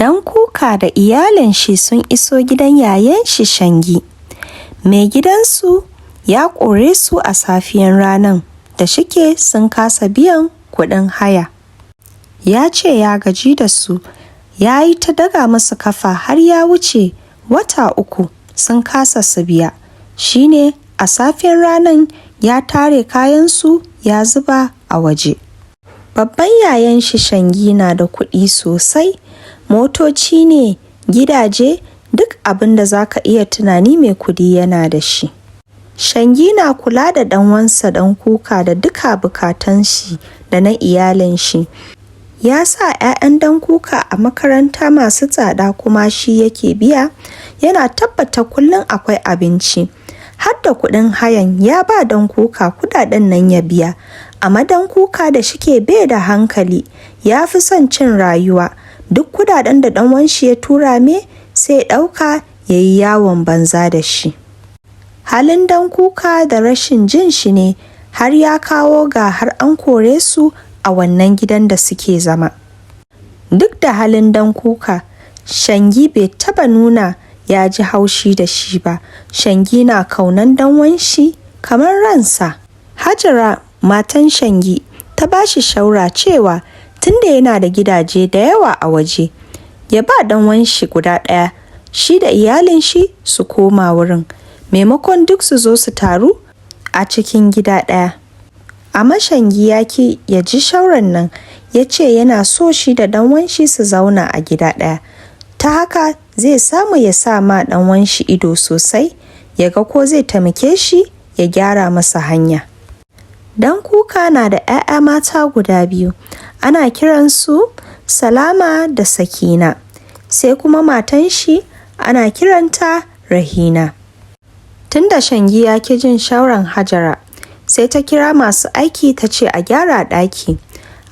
Ɗankuka da iyalin shi sun iso gidan yayan shi Shangi. Mai gidansu ya kore su a safiyar ranar da shike sun kasa biyan kuɗin haya. Ya ce ya gaji da su, ya yi ta daga musu kafa har ya wuce wata 3 sun kasa su biya. Shi ne a safiyar ranar ya tare kayansu ya zuba a waje. Babban yayan shi Shangi na da kuɗi sosai, motoci ne, gidaje, duk abin da za ka iya tunani mai kuɗi yana da shi. Shangi na kula da ɗan'uwansa Ɗankuka da duka bukatun shi da na iyalin shi. Ya sa 'ya'yan Ɗankuka a makaranta masu tsada kuma shi yake biya, yana tabbata kullum akwai abinci. Har da kuɗin hayan ya ba Ɗankuka kuɗaɗen nan ya biya, amma Ɗankuka da shike bai da hankali, ya fi son cin rayuwa, duk kuɗaɗen da ɗan'uwan shi ya tura mai sai ya ɗauka ya yi yawon banza da shi. Halin Ɗankuka da rashin jin shi ne har ya kawo ga har an kore su a wannan gidan da suke zama. Duk da halin Ɗankuka, Shangi bai taɓa nuna ya ji haushi da shi ba. Shangi na kaunan ɗan'uwan shi kamar ransa. Hajara matan Shangi ta ba shi shawara cewa tunda yana da gidaje da yawa a waje, ya ba ɗan'uwan shi guda ɗaya, shi da iyalin shi su koma wurin, maimakon duk su zo su taru a cikin gida ɗaya. Amma Shangi ya ki ya ji shawarar nan, ya ce yana so shi da ɗan'uwan shi su zauna a gida ɗaya. Ta haka zai samu ya sa ma ɗan'uwan shi ido sosai, ya ga ko zai taimake shi ya gyara masa hanya. Ɗankuka na da 'ya'ya mata guda 2, ana kiransu Salama da Sakina, sai kuma matan shi ana kiranta Rahina. Tunda Shangi ya ki jin shawarar Hajara, sai ta kira masu aiki ta ce a gyara ɗaki,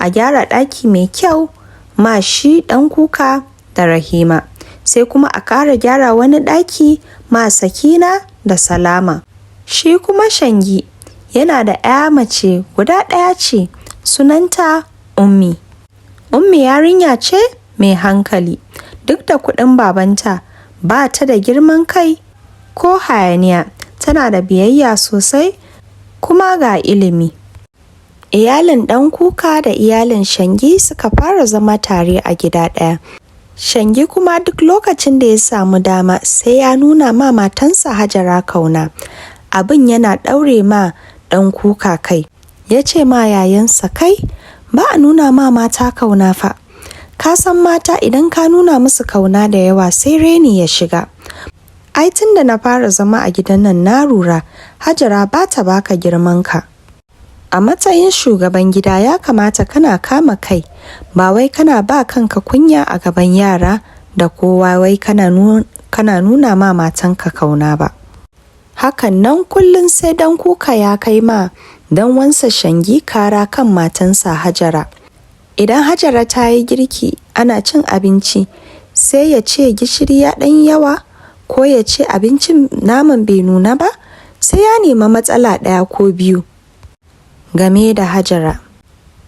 a gyara ɗaki mai kyau ma shi Ɗankuka da Rahima, sai kuma a ƙara gyara wani ɗaki ma Sakina da Salama. Shi kuma Shangi yana da 'ya mace guda ɗaya ce, sunanta Ummi. Ummi yarinya ce mai hankali, duk da kuɗin babanta ba ta da girman kai ko hayaniya, tana da biyayya sosai kuma ga ilimi. Iyalin Ɗankuka da iyalin Shangi suka fara zama tare a gida ɗaya. Shangi kuma duk lokacin da ya samu dama sai ya nuna ma matansa Hajara kauna. Abin yana ɗaure ma Ɗankuka kai. Ya ce ma yayansa, kai, ba a nuna ma mata kauna fa. Ka san mata idan ka nuna musu kauna da yawa sai reni ya shiga. Ai tun da na fara zama a gidan nan na lura Hajara ba ta baka girman ka. A matsayin shugaban gida ya kamata kana kama kai, ba wai kana ba kanka kunya a gaban yara da kowa wai kana nuna ma matanka kauna ba. Hakan nan kullum sai Ɗankuka ya kai ma ɗan'uwansa Shangi kara kan matansa Hajara. Idan Hajara ta yi girki ana cin abinci, sai ya ce gishiri ya ɗan yawa ko ya ce abincin naman bai nuna ba, sai ya nemi matsala ɗaya ko biyu game da Hajara.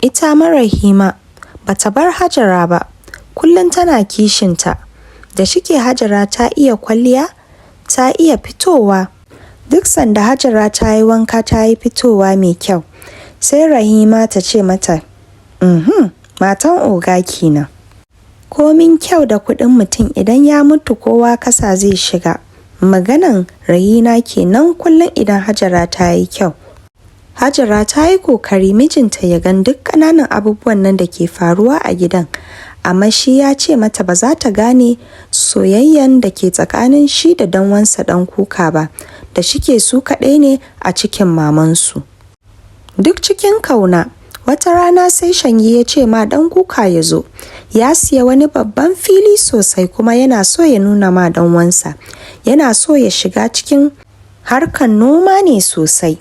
Ita ma Rahima ba ta bar Hajara ba, kullum tana kishinta. Da shike Hajara ta iya kwalliya, ta iya fitowa. Duk sanda Hajara ta yi wanka ta yi fitowa mai kyau, sai Rahima ta ce mata, matan oga kenan. Komin kyau da kuɗin mutum idan ya mutu kowa kasa zai shiga. Maganan Rahina kenan kullum idan Hajara ta yi kyau. Hajara ta yi kokari mijinta ya gan duk ƙananan abubuwan nan da ke faruwa a gidan, amma shi ya ce mata ba za ta gane soyayyen da ke tsakanin shi da ɗan'uwansa Ɗankuka ba, da shike su kaɗai ne a cikin mamansu. Duk cikin kauna, wata rana sai Shangi ya ce ma Ɗankuka ya zo, ya siya wani babban fili sosai kuma yana so ya nuna ma ɗan'uwansa, yana so ya shiga cikin harkar noma ne sosai.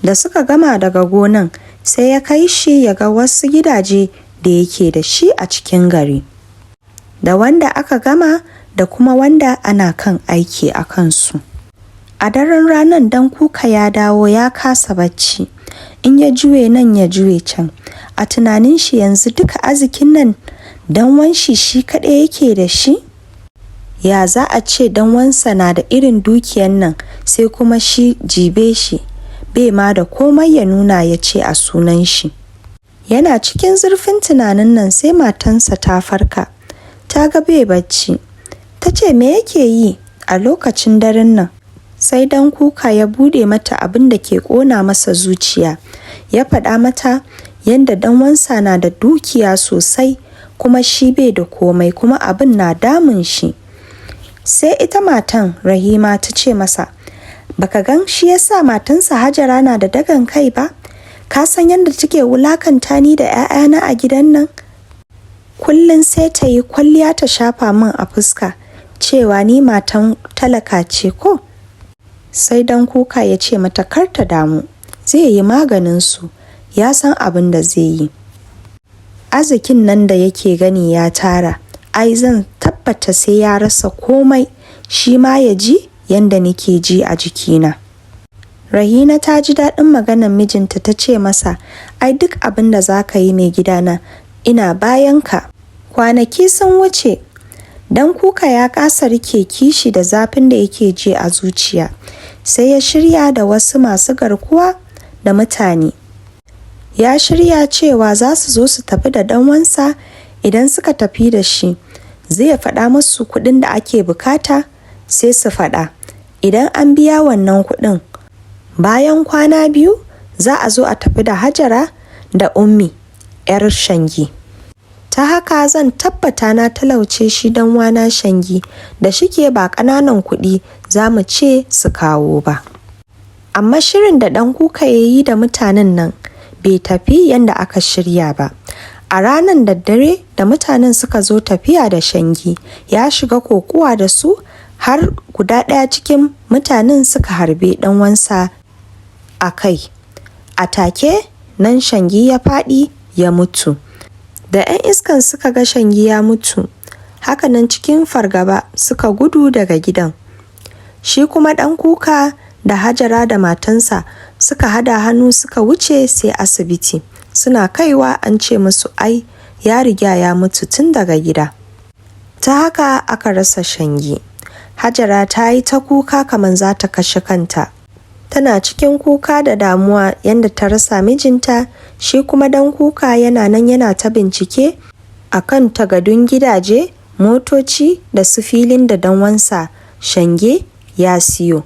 Da suka gama daga gonan, sai ya kai shi ya ga wasu gidaje da yake da shi a cikin gari, da wanda aka gama da kuma wanda ana kan aiki a kansu. A daren ranar Ɗankuka ya dawo ya kasa bacci, in ya juye nan ya juye can. A tunanin shi yanzu duka arzikin nan Ɗan'uwan shi shi kaɗai yake da shi? Ya za a ce ɗan'uwansa na da irin dukiyan nan sai kuma shi jibe shi, bai ma da komai ya nuna ya ce a sunan shi. Yana cikin zurfin tunanin nan sai matansa ta farka, ta ga bai bacci. Ta ce me yake yi a lokacin daren nan? Sai ɗan kuka ya buɗe mata abin da ke ƙona masa zuciya. Ya faɗa mata yadda ɗan'uwansa na da dukiya sosai kuma shi bai da komai, kuma abin na damun shi. Sai ita matan Rahima ta ce masa, "Baka gan shi yasa matansa Hajara na da dagan kai ba? Ka san yadda take wulakanta ni da 'ya'yana a gidan nan? Kullum sai ta yi kwalliya ta shafa min a fuska cewa ni matan talaka ce ko?" Sai dan kuka ya ce mata kar ta damu, zai yi maganin su, ya san abin da zai yi. Arzikin nan da yake gani ya tara, ai zan tabbata sai ya rasa komai, shi ma ya ji yanda nake ji a jikina. Rahina ta ji daɗin maganar mijinta, ta ce masa, "Ai duk abin da za ka yi, mai gidana, ina bayan ka." Kwanaki sun wuce, dan kuka ya kasa rike kishi da zafin da yake ji a zuciya, sai ya shirya da wasu masu garkuwa da mutane. Ya shirya cewa za su zo su tafi da ɗan'uwansa. Idan suka tafi da shi, zai faɗa musu kuɗin da ake bukata, sai su faɗa. Idan an biya wannan kuɗin, bayan kwana 2 za a zo a tafi da Hajara da Ummi 'yar Shangi. Ta haka zan tabbata na talauce shi ɗan'uwana Shangi, da shike ba ƙananan kuɗi za mu ce su kawo ba. Amma shirin da ɗan kuka ya yi da mutanen nan bai tafi yadda aka shirya ba. A ranar da dare da mutanen suka zo tafiya da Shangi, ya shiga kokuwa da su har guda ɗaya cikin mutanen suka harbe ɗan'uwansa a kai. A take nan Shangi ya faɗi ya mutu. Da 'yan iskan suka ga Shangi ya mutu, hakanan cikin fargaba suka gudu daga gidan. Shi kuma ɗan kuka da Hajara da matansa suka hada hannu suka wuce sai asibiti. Suna kaiwa an ce musu ai ya riga ya mutu tun daga gida. Ta haka aka rasa Shangi. Hajara ta yi ta kuka kamar za ta kashe kanta. Tana cikin kuka da damuwa yadda ta rasa mijinta, shi kuma dan kuka yana nan yana ta bincike a kan tagadun gidaje, motoci da su filin da ɗan'uwansa Shange ya siyo.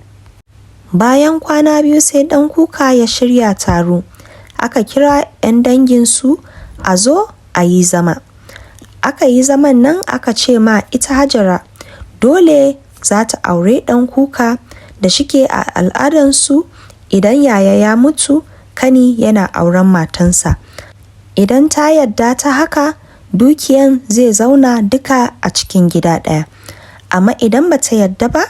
Bayan kwana 2 sai ɗan kuka ya shirya taro. Aka kira 'yan danginsu a zo a yi zama. Aka yi zaman nan aka ce ma ita Hajara dole za ta aure ɗan kuka, da shike a al'adansu idan yaya ya mutu, kani yana auren matansa. Idan ta yadda ta haka, dukiyan zai zauna duka a cikin gida ɗaya. Amma idan ba ta yadda ba,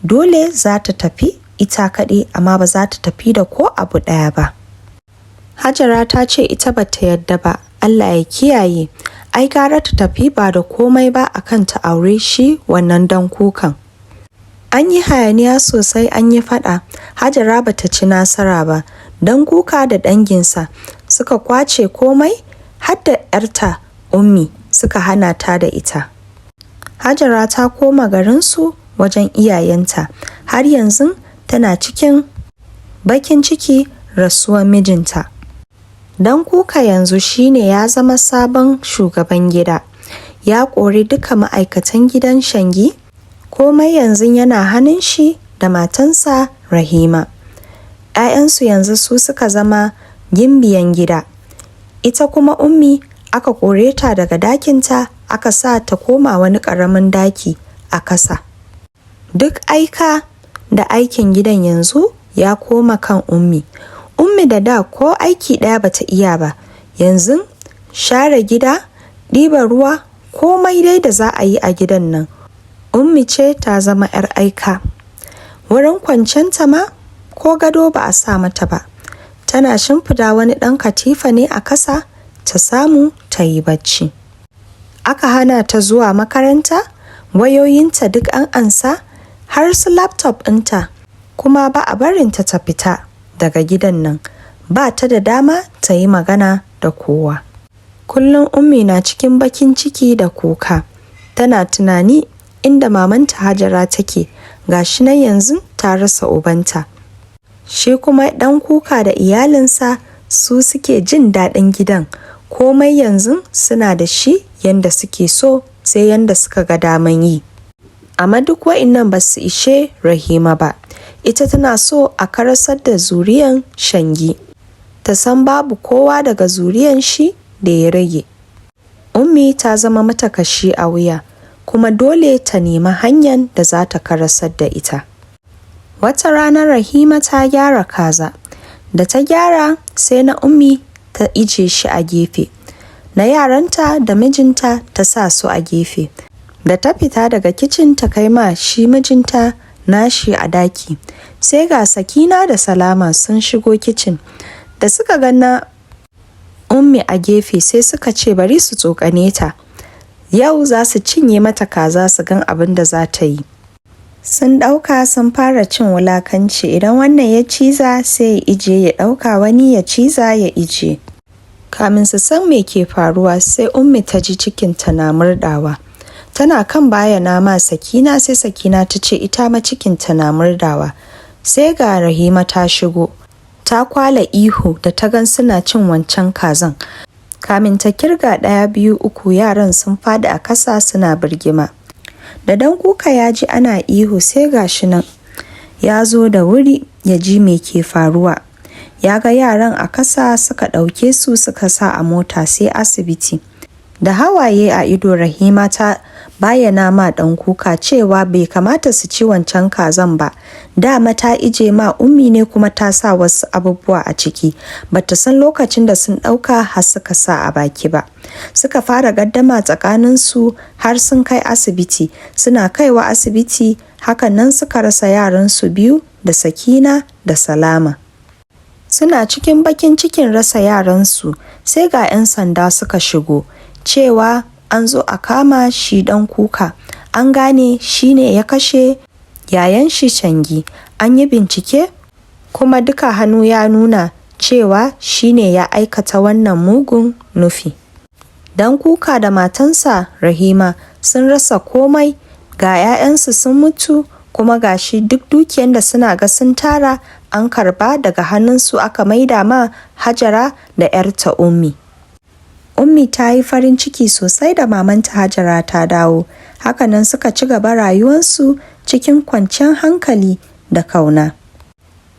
dole za ta tafi ita kaɗai, amma ba za ta tafi da ko abu ɗaya ba. Hajara ta ce ita ba ta yadda ba, Allah ya kiyaye, ai gara ta tafi ba da komai ba akan ta aure shi wannan dan kukan. An yi hayaniya sosai, an yi faɗa, Hajara ba ta ci nasara ba. Dan kuka da danginsa suka kwace komai, har da 'yarta Ummi suka hana ta da ita. Hajara ta koma garinsu wajen iyayenta, har yanzu tana cikin bakin ciki rasuwar mijinta. Dan kuka yanzu shine ya zama sabon shugaban gida. Ya kori duka ma'aikatan gidan Shangi, komai yanzu yana hannun shi da matansa Rahima. 'Ya'yansu yanzu su suka zama gimbiyan gida. Ita kuma Ummi aka kore ta daga dakinta, aka sa ta koma wani ƙaramin daki a kasa. Duk aika da aikin gidan yanzu ya koma kan Ummi. Ummi da da ko aiki ɗaya bata iya ba, yanzu share gida, ɗiba ruwa, komai dai da za a yi a gidan nan, Ummi ce ta zama 'yar aika. Wurin kwancenta ma ko gado ba a sa mata ba. Tana shimfida wani ɗan katifa ne a kasa ta samu ta yi bacci. Aka hana ta zuwa makaranta, wayoyinta duk an ansa, har su laptop ɗinta, kuma ba a barinta ta fita daga gidan nan. Ba ta da dama ta yi magana da kowa. Kullum Ummi na cikin bakin ciki da kuka. Tana tunani inda mamanta Hajara take, ga shi nan yanzu ta rasa ubanta. Shi kuma ɗan kuka da iyalinsa su suke jin daɗin gidan. Komai yanzu suna da shi yanda suke so, sai yanda suka ga daman yi. Amma duk wa'innan ba su ishe Rahima ba. Ita tana so a karasar da zuriyan Shangi. Ta san babu kowa daga zuriyan shi da ya rage. Ummi ta zama mata kashi a wuya, kuma dole ta nemi hanyar da za ta karasar da ita. Wata rana Rahima ta gyara kaza. Da ta gyara, sai na Ummi ta ije shi a gefe. Na yaranta da mijinta ta sa su a gefe. Da ta fita daga kicin ta kai ma shi mijinta nashi a daki. Sai ga Sakina da Salama sun shigo kicin. Da suka ga na Ummi a gefe, sai suka ce bari su tsokane ta. Yau za su cinye mata kaza su gan abin da za ta yi. Sun ɗauka sun fara cin wulakanci, idan wannan ya ciza sai ya ije, ya ɗauka, wani ya ciza ya ije. Kamin su san me ke faruwa, sai Ummi ta ji cikinta na murdawa. Tana kan bayyana ma Sakina, sai Sakina ta ce ita ma cikinta na murdawa. Sai ga Rahima ta shigo. Ta kwala ihu da ta gan suna cin wancan kazan. Kamin ta kirga ɗaya, biyu, uku, yaran sun faɗi a kasa suna birgima. Da dan kuka ya ji ana ihu, sai ga shi nan ya zo da wuri ya ji me ke faruwa. Ya ga yaran a kasa, suka ɗauke su suka sa a mota sai asibiti. Da hawaye a ido Rahima ta bayyana ma ɗan kuka cewa bai kamata su ci wancan kazan ba. Dama ta ije ma Ummi ne, kuma ta sa wasu abubuwa a ciki. Bata san lokacin da sun ɗauka har suka sa a baki ba. Suka fara gaddama tsakaninsu har sun kai asibiti. Suna kaiwa asibiti, hakan nan suka rasa yaransu biyu, da Sakina da Salama. Suna cikin bakin cikin rasa yaransu, sai ga 'yan sanda suka shigo cewa an zo a kama shi ɗan kuka. An gane shi ne ya kashe yayan shi Shangi. An yi bincike kuma duka hannu ya nuna cewa shi ne ya aikata wannan mugun nufi. Dan kuka da matansa Rahima sun rasa komai, ga 'ya'yansu sun mutu, kuma ga shi duk dukiyan da suna ga sun tara an karba daga hannunsu aka maida ma Hajara da 'yarta Ummi. Ummi ta yi farin ciki sosai da mamanta Hajara ta dawo. Hakanan suka ci gaba rayuwarsu cikin kwanciyar hankali da kauna.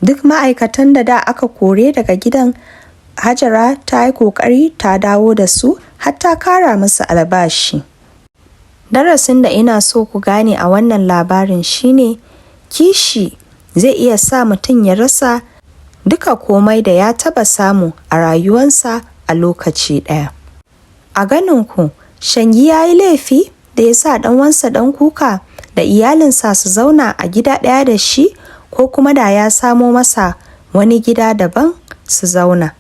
Duk ma'aikatan da da aka kore daga gidan, Hajara ta yi kokari ta dawo da su, har ta kara musu albashi. Darasin da ina so ku gane a wannan labarin shine kishi zai iya sa mutum ya rasa duka komai da ya taba samu a rayuwarsa a lokaci ɗaya. A ganinku, Shangi ya yi laifi da ya sa ɗan'uwansa ɗan kuka da iyalinsa su zauna a gida ɗaya da shi, ko kuma da ya samo masa wani gida daban su zauna?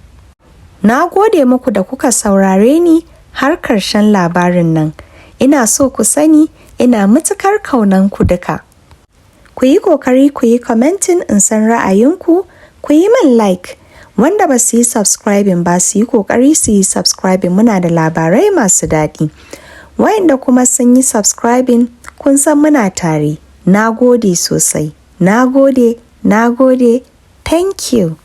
Na gode muku da kuka saurare ni har karshen labarin nan. Ina so ku sani ina matukar kaunan ku duka. Ku yi kokari ku yi commenting in san ra'ayinku, ku yi min like. Wanda ba su yi subscribing ba, su yi kokari su yi subscribing, muna da labarai masu daɗi. Wayanda kuma sun yi subscribing, kun san muna tare. Na gode sosai. Na gode, na gode. Thank you.